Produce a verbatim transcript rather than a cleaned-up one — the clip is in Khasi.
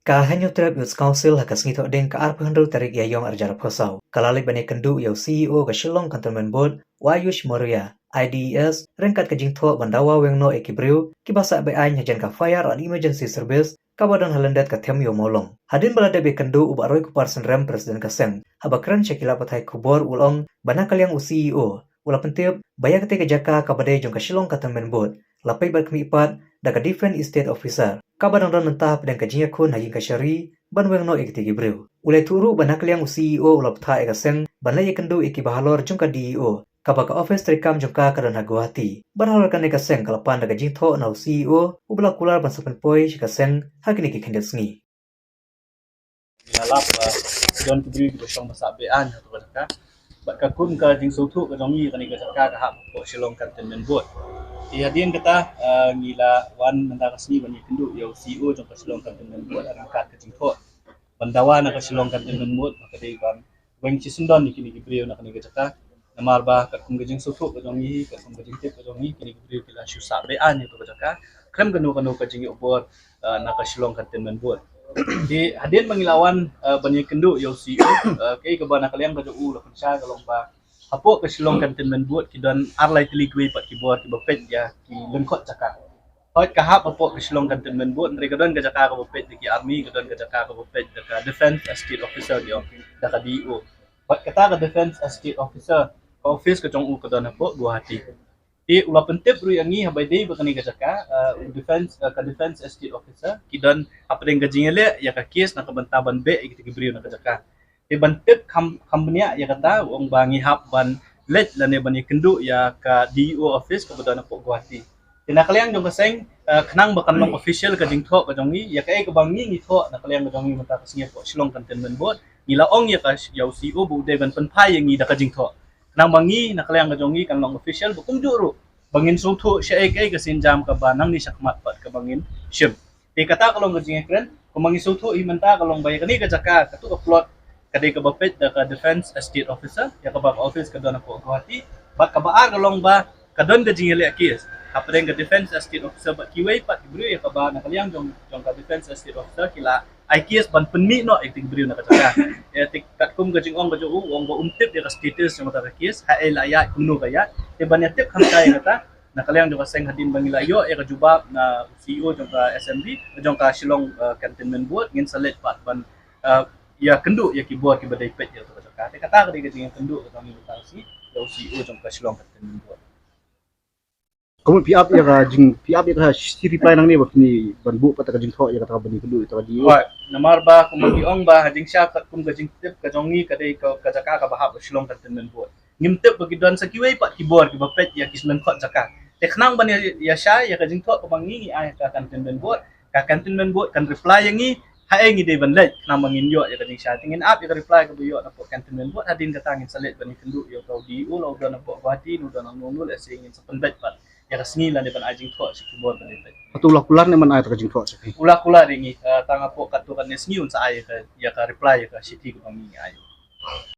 Ka Hynñiewtrep Youth Council ha ka sngi Thohdieng ka arphew hynriew tarik Ïaïong arhajar arphew saw ka la leit ban ïakynduh ïa u C E O ka Shillong Cantonment Board, u Ayush Maurya, I D E S, ryngkat ka jingthoh ban dawa weng noh ïa ki briew kiba sah be-aiñ hajan ka Fire and Emergency Service kaba don ha lyndet ka Them Ïew Mawlong. Hadien ba la dep ïakynduh, u Bah Roykupar Synrem, President ka seng, haba kren sha ki lad pathai khubor u la ong ba na ka liang u C E O u la pyntip ba ïa katei ka jaka kaba dei jong ka Shillong Cantonment Board la peit bad khmih pat da ka Defence Estate Officer kaba dang don mynta hapdeng ka jingïakhun ha ïing ka shari ban weng noh ïa kitei ki briew. U la ïathuh ruh ba na ka liang u C E O u la bthah ïa ka seng ban leit ïakynduh ïa kiba halor jong ka D E O, kaba ka ophis treikam jong ka ka don ha Guwahati. Bad halor kane ka seng ka la pan da ka jingthoh na u C E O uba la kular ban sa pynpoi sha ka seng ha kine ki khyndiat sngi. Nga lap ba don ki briew kiba shong ba sah be-aiñ ha kata ka jaka. Bad katkum ka jingsngewthuh ka jong ngi, kane ka jaka ka hap hapoh Shillong Cantonment Board. Te hadien kata, eh, ngi la wan mynta ka sngi ban ïakynduh ïa u C E O jong ka Shillong Cantonment Board ryngkat ka jingthoh ban dawa na ka Shillong Cantonment Board ba ka dei ban weng shisyndon ïa kine ki briew na kane ka jaka. Namar ba katkum ka jingsngewthuh ka jong ngi, katkum ka jingtip ka jong ngi, kine ki briew ki la shu sah be-aiñ ha kata ka jaka khlem kano kano ka jingïoh bor, eh, na ka Shillong Cantonment Board. Te hadien ba ngi la wan, eh, ban ïakynduh ïa u C E O, eh, kaei kaba na ka liang ka jong u la pynshai ka long ba hapoh ka Shillong Cantonment Board ki don ar lai tylli kiwei pat ki bor kiba peit ïa ki lyngkot jaka. Hooid, ka hap hapoh ka Shillong Cantonment Board, hynrei ka don ka jaka kaba peit da ki army, ka don ka jaka kaba peit da ka Defence Estate Officer, ki ong, da ka D E O. Bad kata ka Defence Estate Officer, ka office ka jong u ka don hapoh Guwahati. Te u la pyntip ruh ïa ngi haba ïadei bad kane ka jaka, eh, u Defence, eh, ka Defence Estate Officer ki don hapdeng ka jingïaleh ïa ka case na ka bynta ban beh ïa kita ki briew na ka jaka. Te ban tip kham, kham bniah ïa kata, u ong ba ngi hap ban leit lane ban ïakynduh ïa ka D E O office kaba don hapoh Guwahati. Te na ka liang jong ka seng, eh, khnang ba kan long official ka jingthoh ka jong ngi, ïa kaei kaba ngi ngi thoh na ka liang ka jong ngi mynta ka sngi hapoh Shillong Cantonment Board, ngi la ong ïa ka, ïa u C E O ba u dei ban pynphai ïa ngi da ka jingthoh. Khnang ba ngi na ka liang ka jong ngi kan long official, ba kumjuh ruh ba ngin sngewthuh shaei kaei ka sienjam kaba nangne shakhmat pat kaba ngin shim. Te kata ka long ka jingkren, kumba ngi sngewthuh hi mynta ka long ba ïa kane ka jaka, katu ka plot ka dei kaba peit da ka Defence Estate Officer, ïa kaba ka office ka don hapoh Guwahati, bad kaba ar ka long ba ka don ka jingïaleh case hapdeng ka Defence Estate Officer bad kiwei pat ki briew, ïa kaba na ka liang jong, jong ka Defence Estate Officer ki la ai case ban pynmih noh ïa ki briew na ka jaka. Ïa te katkum ka jingong ka jong u, u ong ba um tip ïa ka status jong kata ka case, haei la ïaid, kumno ka ïaid. Te ban ïa tip khamtam ïa kata, na ka liang jong ka seng, hadien ba ngi la ïoh ïa ka jubab na C E O jong ka S M B, jong ka Shillong, eh, Cantonment Board, ngin sa leit pat ban, eh, ïakynduh ïa ki bor kiba dei peit ïa kata ka jaka. Te kata ka dei ka jingïakynduh ka jong ngi mynta ka sngi ïa u C E O jong ka Shillong Cantonment Board. Ka mut phi ap ïa ka jing, phi ap ïa ka shi reply nangne ba kine ban buh pat ka jingthoh ïa kata ka ban ïakynduh ïa kata ka D E O. Hooid, namar ba kumba ngi ong ba ha jingshisha katkum ka jingtip ka jong ngi ka dei ka, ka jaka kaba hap Shillong Cantonment Board. Ngim tip ba ki don sa kiwei pat ki bor kiba peit ïa ki lyngkot jaka. Te khnang ban ïa, ïa shai ïa ka jingthoh kaba ngi ngi ai ha ka Cantonment Board, ka Cantonment Board kan reply ïa ngi haei ngi dei ban leit, khnang ba ngin ïoh ïa ka jingshai. Te ngin ap ïa ka reply kaba ïoh na pdeng Cantonment Board, hadien kata ngin sa leit ban ïakynduh ïa u D E O, la u don hapoh Guwahati, la u don hangno hangno, lehse ngin sa pynbeit pat ïa ka sngi lane ban ai jingthoh sha ki bor ba dei peit. Hato u la kular ne em ban ai kata ka jingthoh sha phi? U la kular ïa ngi, eh, tang hapoh katto katne sngi un sa ai ïa ka, ïa ka reply ïa ka shithi kaba ngi ngi ai.